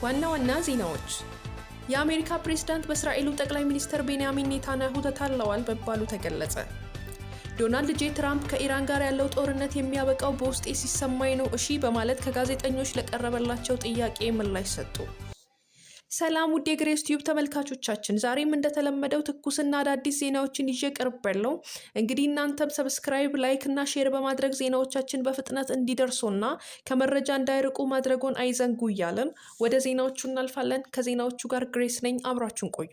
ዋና ዋና ዜናዎች፦ የአሜሪካ ፕሬዝዳንት በእስራኤሉ ጠቅላይ ሚኒስትር ቤንያሚን ኔታንያሁ ተታለዋል መባሉ ተገለጸ። ዶናልድ ጄ ትራምፕ ከኢራን ጋር ያለው ጦርነት የሚያበቃው በውስጤ ሲሰማኝ ነው እሺ በማለት ከጋዜጠኞች ለቀረበላቸው ጥያቄ ምላሽ ሰጡ። ሰላም ውድ የግሬስ ቲዩብ ተመልካቾቻችን፣ ዛሬም እንደተለመደው ትኩስና አዳዲስ ዜናዎችን ይዤ ቀርቤያለሁ። እንግዲህ እናንተም subscribe፣ like እና share በማድረግ ዜናዎቻችን በፍጥነት እንዲደርሱና ከመረጃ እንዳይርቁ ማድረጉን አይዘንጉ እያልን ወደ ዜናዎቹ እናልፋለን። ከዜናዎቹ ጋር ግሬስ ነኝ፣ አብራችሁን ቆዩ።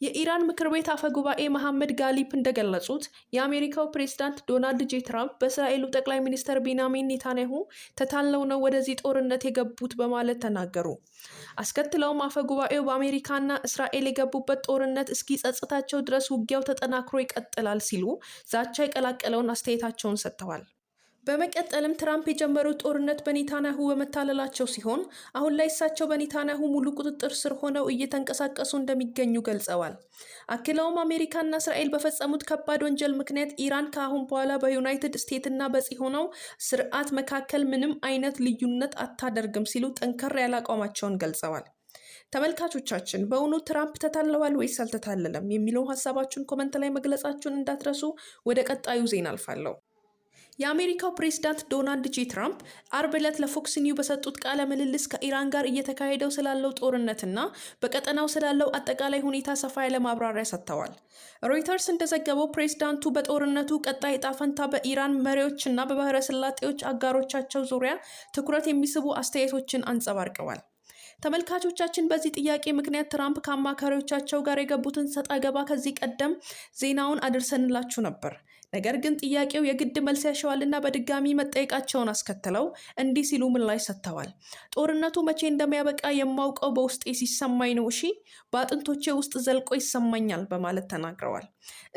የኢራን ምክር ቤት አፈ ጉባኤ መሐመድ ጋሊፕ እንደገለጹት የአሜሪካው ፕሬዝዳንት ዶናልድ ጄ ትራምፕ በእስራኤሉ ጠቅላይ ሚኒስትር ቤንያሚን ኔታንያሁ ተታለው ነው ወደዚህ ጦርነት የገቡት በማለት ተናገሩ። አስከትለውም አፈ ጉባኤው በአሜሪካና እስራኤል የገቡበት ጦርነት እስኪጸጽታቸው ድረስ ውጊያው ተጠናክሮ ይቀጥላል ሲሉ ዛቻ የቀላቀለውን አስተያየታቸውን ሰጥተዋል። በመቀጠልም ትራምፕ የጀመሩት ጦርነት በኔታንያሁ በመታለላቸው ሲሆን አሁን ላይ እሳቸው በኔታንያሁ ሙሉ ቁጥጥር ስር ሆነው እየተንቀሳቀሱ እንደሚገኙ ገልጸዋል። አክለውም አሜሪካና እስራኤል በፈጸሙት ከባድ ወንጀል ምክንያት ኢራን ከአሁን በኋላ በዩናይትድ ስቴትስ እና በጽዮናው ስርዓት መካከል ምንም አይነት ልዩነት አታደርግም ሲሉ ጠንከር ያለ አቋማቸውን ገልጸዋል። ተመልካቾቻችን፣ በእውኑ ትራምፕ ተታለዋል ወይስ አልተታለለም የሚለው ሀሳባችሁን comment ላይ መግለጻችሁን እንዳትረሱ። ወደ ቀጣዩ ዜና አልፋለሁ። የአሜሪካው ፕሬዝዳንት ዶናልድ ጄ ትራምፕ አርብ ዕለት ለፎክስ ኒውስ በሰጡት ቃለ ምልልስ ከኢራን ጋር እየተካሄደው ስላለው ጦርነትና በቀጠናው ስላለው አጠቃላይ ሁኔታ ሰፋ ያለ ማብራሪያ ሰጥተዋል። ሮይተርስ እንደዘገበው ፕሬዝዳንቱ በጦርነቱ ቀጣይ ዕጣ ፈንታ፣ በኢራን መሪዎችና በባህረ ሰላጤዎች አጋሮቻቸው ዙሪያ ትኩረት የሚስቡ አስተያየቶችን አንጸባርቀዋል። ተመልካቾቻችን፣ በዚህ ጥያቄ ምክንያት ትራምፕ ከአማካሪዎቻቸው ጋር የገቡትን ሰጣ ገባ ከዚህ ቀደም ዜናውን አድርሰንላችሁ ነበር። ነገር ግን ጥያቄው የግድ መልስ ያሻዋልና በድጋሚ መጠየቃቸውን አስከትለው እንዲህ ሲሉ ምላሽ ሰጥተዋል። "ጦርነቱ መቼ እንደሚያበቃ የማውቀው በውስጤ ሲሰማኝ ነው፣ እሺ፣ በአጥንቶቼ ውስጥ ዘልቆ ይሰማኛል" በማለት ተናግረዋል።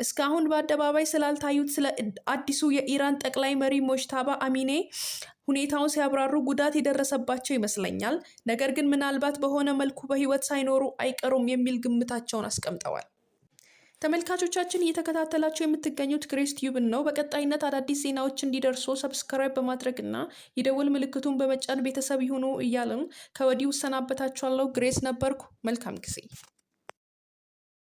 እስካሁን በአደባባይ ስላልታዩት ስለ አዲሱ የኢራን ጠቅላይ መሪ ሞጅታባ አሚኔ ሁኔታውን ሲያብራሩ ጉዳት የደረሰባቸው ይመስለኛል፣ ነገር ግን ምናልባት በሆነ መልኩ በሕይወት ሳይኖሩ አይቀሩም የሚል ግምታቸውን አስቀምጠዋል። ተመልካቾቻችን፣ እየተከታተላችሁ የምትገኙት ግሬስ ቲዩብን ነው። በቀጣይነት አዳዲስ ዜናዎች እንዲደርሱ subscribe በማድረግ እና የደወል ምልክቱን በመጫን ቤተሰብ ይሁኑ እያልን ከወዲሁ እሰናበታችኋለሁ። ግሬስ ነበርኩ። መልካም ጊዜ።